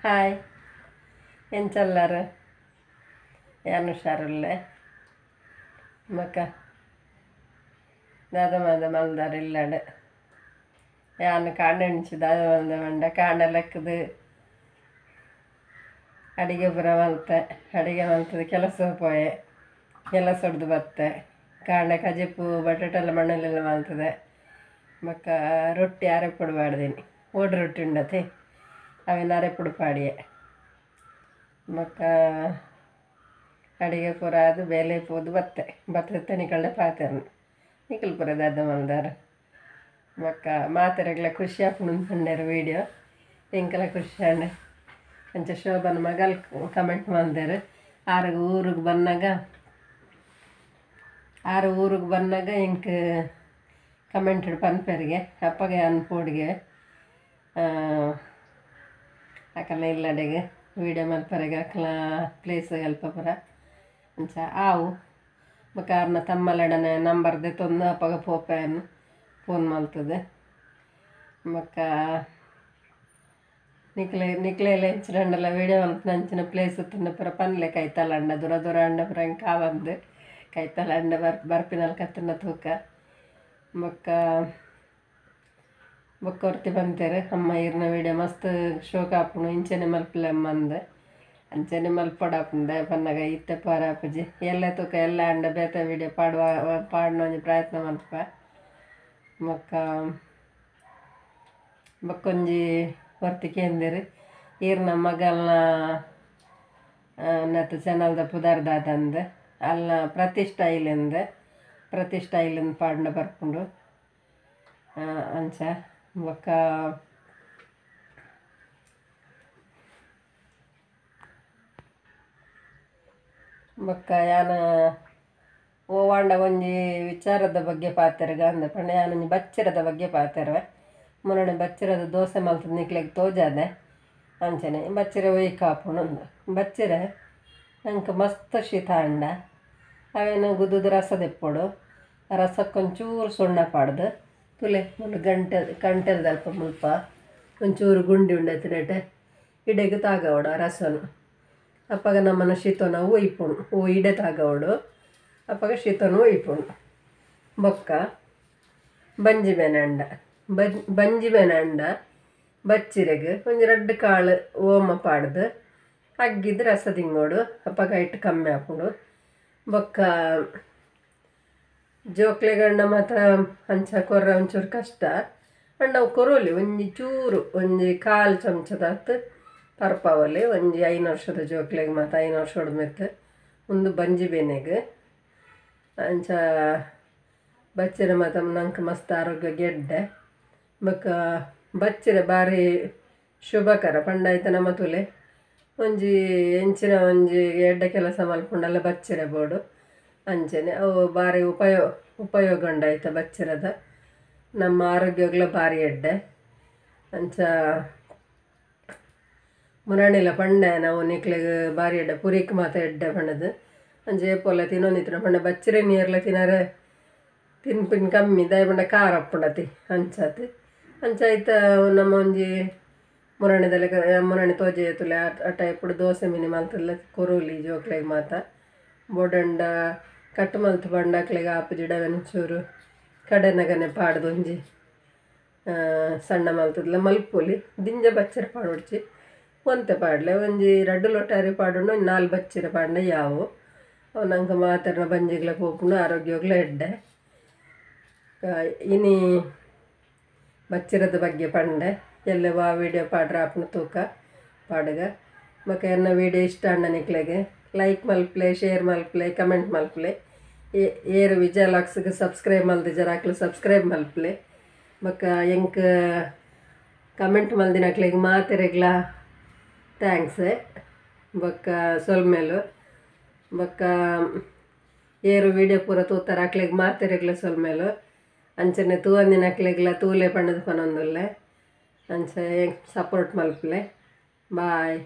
Hi ಎಂಚಲ್ಲಾರು ಯಾನ್ ಹುಷಾರುಲ್ಲೆ ಬೊಕ ದಾದ ಮಾದ ಮಲ್ದಾರ್ ಇಲ್ಲಡೆ ಯಾನ್ ಕಾಂಡೆ ದಾದ ಮಲ್ದ ಪಂಡ ಕಾಂಡೆ ಲೆಕ್ಕದು ಅಡಿಗೆ ಪೂರ ಮಲ್ತೆ ಅಡಿಗೆ ಮಲ್ತದ ಕೆಲಸ ಪೋಯೆ ಕೆಲಸ ಹೊಡ್ದು ಬತ್ತೆ ಕಾಂಡೆ ಕಜಿಪು ಬಟಾಟೆಲ್ಲ ಮಣ್ಣಲೆಲ್ಲ ಮಲ್ತದೆ ಬೊಕ್ಕ ರೊಟ್ಟಿ ಅರೆಪುಡು ಪಾಡ್ದೀನಿ ಓಡು ರೊಟ್ಟಿ ಉಂಡತೆ ಅವೆನ್ ಅರೆಪುಡು ಪಾಡಿಯೆ ಬೊಕ್ಕ ಅಡಿಗೆ ಪೂರ ಅದು ಬೇಲೆ ಪೋದು ಬತ್ತೆ ಬತ್ತೆ ನಿಕಲ್ಡೆ ಪಾತೆರ್ನು ನಿಕಲ್ ಪೂರ ದಾದ ಮಲ್ದಾರ್ ಬೊಕ್ಕ ಮಾತೆರೆಗ್ಲ ಖುಷಿ ಆಪುಂಡು ಪಂಡೆರ್ ವೀಡಿಯೋ ಎಂಕಲ ಖುಷಿ ಆಂಡ್ ಅಂಚ ಶೋಭನ ಮಗಲ್ ಕಮೆಂಟ್ ಮಲ್ದೆರ್ ಆರು ಊರಿಗೆ ಬನ್ನಗ ಆರು ಊರಿಗೆ ಬನ್ನಗ ಎಂಕ್ ಕಮೆಂಟ್ ಪನ್ಪೆರ್ಗೆ ಅಪ್ಪಗೆ ಯಾನ್ ಪೋಡಿಗೆ ಅಕಲ್ನ ಇಲ್ಲಡೆಗೆ ವೀಡಿಯೋ ಮಲ್ಪರೆಗೆ ಅಕಲ್ನ ಪ್ಲೇಸ್ ಅಲ್ಪ ಪೂರ ಅಂಚ ಆವು ಬೊಕ ಆರ್ನ ತಮ್ಮಲೆಡನೆ ನಂಬರ್ ದೆತ್ತೊಂದು ಅಪಗ ಪೋಪೆ ಫೋನ್ ಮಲ್ತದೆ ಬೊಕ್ಕ ನಿಕ್ಲೆ ನಿಕ್ಲೆಲ ಎಂಚಿನ ವೀಡಿಯೋ ಮಲ್ಪುನ ಅಂಚಿನ ಪ್ಲೇಸ್ ಇತ್ತುಂಡ ಪೂರ ಪನ್ಲೆ ಕೈತಲಂಡ ದೂರ ದೂರ ಅಂಡ ಪೂರ ಎಂಕ್ ಆವಂದ್ ಕೈತಲಂಡ ಬರ್ಪಿನಲ್ಕ ಅತ್ತುಂಡ ತೂಕ ಬೊಕ್ಕ ಬೊಕ್ಕ ಒರ್ತಿ ಪಂತೆರ್ ಅಮ್ಮ ಈರ್ನ ವೀಡಿಯೋ ಮಸ್ತ್ ಶೋಕ್ ಆಪುಂಡು ಇಂಚನೆ ಮಲ್ಪುಲೆ ಅಮ್ಮ ಅಂದ್ ಅಂಚನೆ ಮಲ್ಪೊಡಾಪುಂಡು ದಾಯೆ ಪನ್ನಗ ಇತ್ತೆ ಪೋರ ಆಪುಜಿ ಎಲ್ಲೆ ತೂಕ ಎಲ್ಲೆ ಆಂಡ ಬೇತೆ ವೀಡಿಯೋ ಪಾಡುವ ಪಾಡುನ ಒಂಜಿ ಪ್ರಯತ್ನ ಮಲ್ಪುವೆ ಬೊಕ್ಕ ಬೊಕ್ಕೊಂಜಿ ಒರ್ತಿ ಕೇಂದೆರ್ ಈರ್ನ ಮಗಲ್ನ ನೆತ್ತ ಚಾನಲ್ದ ಪುದರ್ ದಾದಂದ್ ಅಲ್ನ ಪ್ರತಿಷ್ಠಾ ಇಲ್ಲಿಂದ್ ಪ್ರತಿಷ್ಠಾ ಇಲ್ಲಿಂದ್ ಪಾಡ್ಂಡ ಬರ್ಪುಂಡು ಅಂಚ ಬೊಕ್ಕ ಬೊಕ್ಕ ಯಾನ್ ಓವಾಂಡ ಒಂಜಿ ವಿಚಾರದ ಬಗ್ಗೆ ಪಾತೆರ್ಗ ಅಂದ್ ಪಂಡ ಯಾನ್ ಒಂಜಿ ಬಚ್ಚಿರದ ಬಗ್ಗೆ ಪಾತೆರುವೆ ಮೊನ್ನೆ ಬಚ್ಚಿರದ ದೋಸೆ ಮಲ್ತುದು ನಿಕ್ಲೆಗ್ ತೋಜಾದೆ ಅಂಚನೆ ಬಚ್ಚಿರೆ ಒಯ್ಕ್ ಆಪುಂಡು ಉಂದು ಬಚ್ಚಿರೆ ನಂಕ್ ಮಸ್ತ್ ಶೀತ ಆಂಡ ಅವೆನ್ ಗುದ್ದುದು ರಸ ದೆಪ್ಪೊಡು ರಸಕ್ಕೆ ಒಂಚೂರು ಸುಣ್ಣ ಪಾಡ್ದು ತುಲೆ ಮೂಲು ಗಂಟೆ ಗಂಟೆಲ್ದಲ್ಪ ಮುಲ್ಪ ಒಂಚೂರು ಗುಂಡಿ ಉಂಡೈತಿನೆಟ್ ಇಡೆಗ್ ತಾಗವಡು ಆ ರಸನು ಅಪಗ ನಮ್ಮನ ಶೀತನ ಒಯ್ಪುಂಡು ಓ ಇಡೆ ತಾಗವಡು ಅಪಗ ಶೀತನ ಒಯ್ಪುಂಡು ಬೊಕ್ಕ ಬಂಜಿ ಬೇನೆ ಬಂಜಿ ಬೇನೆ ಅಂಡ ಬಚ್ಚಿರೆಗ್ ಒಂಜಿ ರಡ್ಡ್ ಕಾಳು ಓಮ ಪಾಡ್ದು ಅಗ್ಗಿದ್ ರಸ ದಿಂಗೋಡು ಅಪಗ ಐಟ್ ಕಮ್ಮಿ ಆಪುಂಡು ಬೊಕ್ಕ ಜೋಕ್ಲೆಗಂಡ ಮಾತ್ರ ಅಂಚ ಕೊರ್ರೆ ಒಂಚೂರು ಕಷ್ಟ ಅಂಡ ಅವು ಕೊರೊಲಿ ಒಂಜಿ ಚೂರು ಒಂಜಿ ಕಾಲು ಚಮಚದಾತ್ ಪರ್ಪಾವೊಲಿ ಒಂಜಿ 5 ವರ್ಷದ ಜೋಕ್ಲೆಗ್ ಮಾತ 5 ವರ್ಷೊಡ್ದು ಮಿತ್ತ್ ಉಂದು ಬಂಜಿ ಬೇನೆಗ್ ಅಂಚ ಬಚ್ಚಿರೆ ಮಾತ ನಂಕ್ ಮಸ್ತ್ ಆರೋಗ್ಯ ಗೆಡ್ಡೆ ಬೊಕ್ಕ ಬಚ್ಚಿರೆ ಬಾರಿ ಶುಭಕರ ಪಂಡ ಐತ ನಮ ತೂಲೆ ಒಂಜಿ ಎಂಚಿನ ಒಂಜಿ ಎಡ್ಡೆ ಕೆಲಸ ಮಲ್ಪುಂಡಲ ಬಚ್ಚಿರೆ ಬೋಡು ಅಂಚನೆ ಅವು ಬಾರಿ ಉಪಯೋಗ ಉಂಡು ಐತ ಬಚ್ಚಿರದ ನಮ್ಮ ಆರೋಗ್ಯಗ್ಲ ಬಾರಿ ಎಡ್ಡೆ ಅಂಚ ಮುರಾಣಿಲ ಪಂಡೆ ನಾವು ನಿಕ್ಲೆಗ್ ಬಾರಿ ಎಡ್ಡೆ ಪುರಿಕ್ ಮಾತ ಎಡ್ಡೆ ಪಂಡದು ಅಂಚ ಏಪೊಲ ತಿನ್ನೊಂದಿತ್ತಿನ ಪಂಡ ಬಚ್ಚಿರೆ ನೀರ್ಲ ತಿನರೆ ತಿನ್ಪಿನ ಕಮ್ಮಿ ದಾಯೆ ಪಂಡ ಖಾರ ಉಪ್ಪುಂಡತಿ ಅಂಚಾತ್ ಅಂಚ ಐತ ನಮ್ಮ ಒಂಜಿ ಮುರಾಣಿದ ಮುರಾಣಿ ತೋಜೆ ತುಲೆ ಆ ಟೈಪುಡು ದೋಸೆ ಮಿನಿ ಮಲ್ತುಲ್ಲ ಕೊರೊಲಿ ಜೋಕ್ಲೆಗ್ ಮಾತ ಬೋಡಂಡ ಕಟ್ ಮಲ್ತ್ ಪಂಡ ಅಕ್ಲೆಗ್ ಆಪುಜಿಡ ಒಂಚೂರು ಕಡೆನಗನೆ ಪಾಡ್ದು ಒಂಜಿ ಸಣ್ಣ ಮಲ್ತುದ್ಲ ಮಲ್ಪೊಲಿ ದಿಂಜ ಬಚ್ಚಿರೆ ಪಾಡೊಡ್ಚಿ ಒಂತೆ ಪಾಡ್ಲೆ ಒಂಜಿ ರಡ್ಡ್ ಲೋಟ ಅರಿ ಪಾಡುಂಡ ಒಂಜಿ 4 ಬಚ್ಚಿರೆ ಪಾಡ್ಂಡ ಯಾವು ಅವು ನಂಕ್ ಮಾತೆರ್ನ ಬಂಜಿಗ್ಲ ಪೋಪುಂಡು ಆರೋಗ್ಯಗ್ಲ ಎಡ್ಡೆ ಇನಿ ಬಚ್ಚಿರದ ಬಗ್ಗೆ ಪಂಡೆ ಎಲ್ಲೆ ವಾ ವೀಡಿಯೋ ಪಾಡ್ರೆ ಆಪುಂಡು ತೂಕ ಪಾಡುಗ ಬೊಕ ಎನ್ನ ವೀಡಿಯೋ ಇಷ್ಟ ಆಂಡ ನಿಕ್ಲೆಗ್ ಲೈಕ್ ಮಲ್ಪುಲೆ ಶೇರ್ ಮಲ್ಪುಲೆ ಕಮೆಂಟ್ ಮಲ್ಪುಲೆ ಏರು ವಿಜಯ ಲಾಕ್ಸ್ಗ್ ಸಬ್ಸ್ಕ್ರೈಬ್ ಮಲ್ದಿಜರ ಅಕ್ಲು ಸಬ್ಸ್ಕ್ರೈಬ್ ಮಲ್ಪುಲೆ ಬೊಕ ಎಂಕ್ ಕಮೆಂಟ್ ಮಲ್ದಿನಕ್ಲೆಗ್ ಮಾತೆರೆಗ್ಲ thanks ಬೊಕ್ಕ ಸೊಲ್ಮೆಲು ಬೊಕ್ಕ ಏರು ವೀಡಿಯೋ ಪೂರ ತೂತಾರ ಅಕ್ಲೆಗ್ ಮಾತೆರೆಗ್ಲ ಸೊಲ್ಮೆಲು ಅಂಚನೆ ತೂವಂದಿನಕ್ಲೆಗ್ಲ ತೂಲೆ ಪಂಡದ್ ಪನೊಂದುಲ್ಲೆ ಅಂಚ ಸಪೋರ್ಟ್ ಮಲ್ಪುಲೆ ಬಾಯ್.